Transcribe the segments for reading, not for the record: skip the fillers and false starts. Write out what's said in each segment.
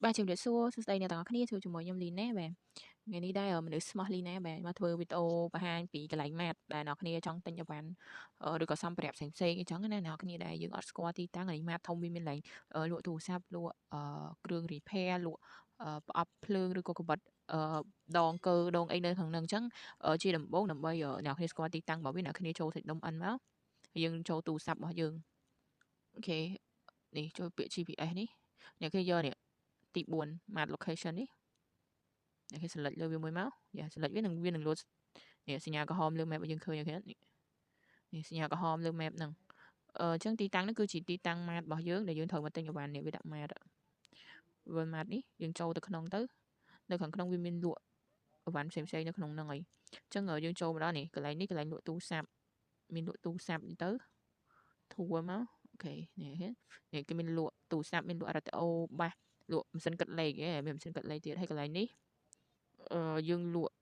បាទជំរាបសួរសួស្តីអ្នកទាំងអស់គ្នាជួបជាមួយខ្ញុំលីណាបាទថ្ងៃនេះដែរមនុស្សស្មោះលីណាបាទមកធ្វើវីដេអូបង្ហាញពីកន្លែង mart ដែលអ្នកគ្នាចង់ទិញអីវ៉ាន់ឬក៏សម្ភារៈផ្សេងផ្សេងអញ្ចឹងណាអ្នកគ្នាដែលយើងអត់ស្គាល់ទីតាំងកន្លែង mart ធំវាមានកន្លែងលក់ទូរស័ព្ទលក់គ្រឿង repair លក់ប្រអប់ភ្លើងឬក៏កាំបិតដងកើដងអីនៅខាងហ្នឹងអញ្ចឹងជាដំបូងដើម្បីអ្នកគ្នាស្គាល់ទីតាំងរបស់វាអ្នកគ្នាចូលសាច់ដុំ N មកយើងចូលទូរស័ព្ទរបស់យើង OK នេះចូលពាក្យ GPS នេះអ្នកគ្នាយកនេះទី4 mart location នេះអ្នកគេ select លើវាមួយមកយ៉ា select វានឹងលោតនេះសញ្ញាក្រហមលើ map ឲ្យយើងឃើញ OK នេះនេះសញ្ញាក្រហមលើ map ហ្នឹងអញ្ចឹងទីតាំងនេះគឺជាទីតាំង mart របស់យើងដែលយើងត្រូវមកទិញអីវ៉ាន់នេះវាដាក់ mart World Mart នេះយើងចូលទៅក្នុងទៅនៅខាងក្នុងវាមានលក់អីវ៉ាន់ផ្សេងផ្សេងនៅក្នុងហ្នឹងហើយអញ្ចឹងយើងចូលមកដល់នេះកន្លែងនេះកន្លែងលក់ទូរស័ព្ទមានលក់ទូរស័ព្ទទៅធួមក OK នេះនេះគេមានលក់ទូរស័ព្ទមានលក់រ៉ាឌីអូបាសលក់ម៉ាស៊ីនគិតលេខឯងមានម៉ាស៊ីនគិតលេខទៀតហើយកន្លែងនេះអឺយើងលក់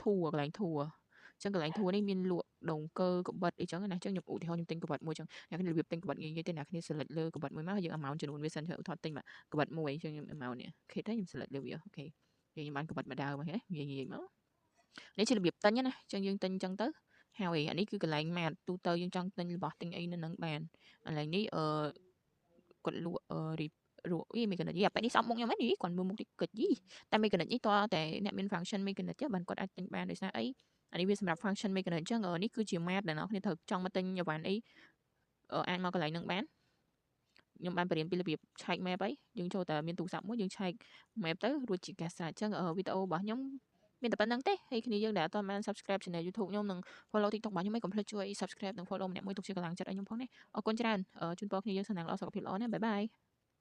ធួកន្លែងធួអញ្ចឹងកន្លែងធួនេះមានលក់ដងកើកបិតអីចឹងណាអញ្ចឹងខ្ញុំឧទាហរណ៍ខ្ញុំទិញកបិតមួយចឹងអ្នកគ្នារបៀបទិញកបិតងាយៗទេអ្នកគ្នា select លើកបិតមួយមកយើង amount ចំនួនវាសិនឧទាហរណ៍ទិញមកកបិតមួយអញ្ចឹងខ្ញុំ amount នេះ OK ទៅខ្ញុំ select លើវា OK យើងខ្ញុំបានកបិតមួយដើមហ្នឹងងាយងាយមកនេះជារបៀបទិញណាអញ្ចឹងយើងទិញអញ្ចឹងទៅហើយអានេះគឺកន្លែង mart ទូទៅយើងចង់ទិញរបស់ទិញអីនៅនឹងបានកន្លែងនេះអឺគាត់លក់អឺរីរក់អី mechanic យីអាប៉ែនេះសោកមុខខ្ញុំហ្នឹងយីគាត់មើលមុខតិចកិច្ចយីតែ mechanic នេះតើតែអ្នកមាន function mechanic ទេបានគាត់អាចទិញបានដោយសារអីអានេះវាសម្រាប់ function mechanic អញ្ចឹងនេះគឺជា mart ដែលអ្នកគ្នាត្រូវចង់មកទិញអីវ៉ាន់អីអាចមកកន្លែងហ្នឹងបានខ្ញុំបានបរៀនពីរបៀបឆែក map អីយើងចូលតែមានទូរស័ព្ទមួយយើងឆែក map ទៅរួចជាការស្រេចអញ្ចឹងវីដេអូរបស់ខ្ញុំមានតែប៉ុណ្្នឹងទេហើយគ្នាយើងដែលអត់ទាន់បាន subscribe channel YouTube ខ្ញុំនិង follow TikTok របស់ខ្ញុំឯងកុំភ្លេចជួយ subscribe និង follow ម្នាក់មួយទុកជាកម្លាំងចិត្តឲ្យខ្ញុំផងណាអរគុណច្រើនជូនពរគ្នាយើងសំណាងល្អសុខភាពល្អណាbye bye.